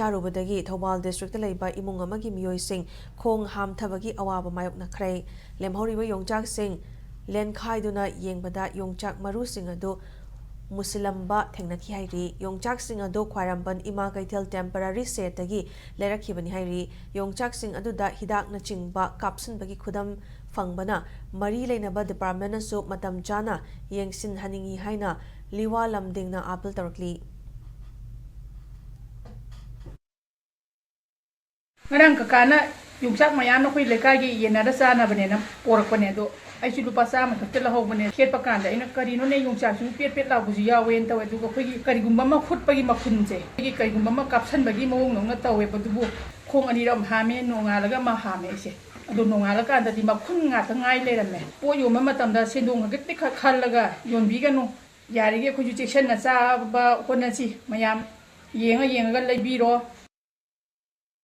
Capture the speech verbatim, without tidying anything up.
ꯆꯥꯔꯨꯕꯗꯒꯤ Thoubal district ꯇ ꯂꯩꯕ ꯏꯃꯨꯡ ꯑꯃꯒꯤ ꯃꯤꯑꯣꯏꯁꯤꯡ ꯈꯣꯡ ꯍꯥꯝꯊꯕꯒꯤ ꯑꯋꯥꯕ ꯃꯥꯌꯣꯛꯅꯈ꯭ꯔꯦ꯫ ꯂꯦꯝꯍꯧꯔꯤꯕ ꯌꯣꯡꯆꯥꯛꯁꯤꯡ ꯂꯦꯟꯈꯥꯏꯗꯨꯅ ꯌꯦꯡꯕꯗ ꯌꯣꯡꯆꯥꯛ ꯃꯔꯨꯁꯤꯡ ꯑꯗꯨ ꯃꯨꯁꯤꯜꯂꯝꯕ ꯊꯦꯡꯅꯈꯤ ꯍꯥꯏꯔꯤ꯫ ꯌꯣꯡꯆꯥꯛꯁꯤꯡ ꯑꯗꯨ ꯈ꯭ꯋꯥꯏꯔꯝꯕꯟ ꯏꯃꯥ ꯀꯩꯊꯦꯜ temporary shed ꯇꯒꯤ ꯂꯩꯔꯛꯈꯤꯕꯅꯤ ꯍꯥꯏꯔꯤ꯫ ꯌꯣꯡꯆꯥꯛꯁꯤꯡ ꯑꯗꯨꯗ ꯍꯤꯗꯥꯛꯅꯆꯤꯡꯕ ꯀꯥꯞꯁꯤꯟꯕꯒꯤ ꯈꯨꯗꯝ ꯐꯪꯕꯅ ꯃꯔꯤ ꯂꯩꯅꯕ department ꯅꯁꯨ ꯃꯇꯝ ꯆꯥꯅ ꯌꯦꯡꯁꯤꯟꯍꯟꯅꯤꯡꯏ ꯍꯥꯏꯅ ꯂꯤꯋꯥ ꯂꯝꯗꯤꯡꯅ appeal ꯇꯧꯔꯛꯂꯤ꯫ ꯉꯔꯥꯡ ꯀꯀꯥꯅ ꯌꯣꯡꯆꯥꯛ ꯃꯌꯥꯝ ꯑꯩꯈꯣꯏ ꯂꯩꯀꯥꯏꯒꯤ ꯌꯦꯟꯅꯔ ꯆꯥꯅꯕꯅꯦꯅ ꯄꯣꯔꯛꯄꯅꯦ, ꯑꯗꯣ ꯑꯩꯁꯨ ꯂꯨꯄꯥ ꯆꯥꯝꯃ ꯈꯛꯇ ꯂꯧꯍꯧꯕꯅꯦ꯫ ꯈꯦꯠꯄ ꯀꯥꯟꯗ ꯑꯩꯅ, "ꯀꯔꯤꯅꯣꯅꯦ, ꯌꯣꯡꯆꯥꯛꯁꯤꯕꯨ ꯄꯦꯠ ꯄꯦꯠ ꯂꯥꯎꯕꯁꯨ ꯌꯥꯎꯋꯦꯅ ꯇꯧꯋꯦ, ꯑꯗꯨꯒ ꯑꯩꯈꯣꯏꯒꯤ ꯀꯔꯤꯒꯨꯝꯕ ꯑꯃ ꯍꯨꯠꯄꯒꯤ ꯃꯈꯨꯟꯁꯦ, ꯑꯩꯈꯣꯏꯒꯤ ꯀꯔꯤꯒꯨꯝꯕ ꯑꯃ ꯀꯥꯞꯁꯟꯕꯒꯤ ꯃꯑꯣꯡꯗꯧꯅ ꯇꯧꯋꯦꯕ, ꯑꯗꯨꯕꯨ ꯈꯣꯡ ꯑꯅꯤꯔꯛ ꯑꯃ ꯍꯥꯝꯃꯦ, ꯅꯣꯡꯉꯥꯜꯂꯒ ꯑꯃ ꯍꯥꯝꯃꯦ ꯑꯩꯁꯦ꯫ ꯑꯗꯣ ꯅꯣꯡꯉꯥꯜꯂꯀꯥꯟꯗꯗꯤ ꯃꯈꯨꯟ ꯉꯥꯛꯇ ꯉꯥꯏ ꯂꯩꯔꯝꯃꯦ꯫ ꯄꯣꯠ ꯌꯣꯟꯕ ꯃꯇꯝꯗ ꯁꯦꯟꯗꯣꯡ ꯈꯖꯤꯛꯇꯤ ꯈꯛ ꯈꯜꯂꯒ ꯌꯣꯟꯕꯤꯒꯅꯨ, ꯌꯥꯔꯤꯈꯩ ꯑꯩꯈꯣꯏꯁꯨ ꯆꯦꯛꯁꯤꯟꯅ ꯆꯥꯕ ꯍꯣꯠꯅꯁꯤ ꯃꯌꯥꯝ꯫ ꯌꯦꯡꯉ ꯌꯦꯡꯉꯒ ꯂꯩꯕꯤꯔꯣ꯫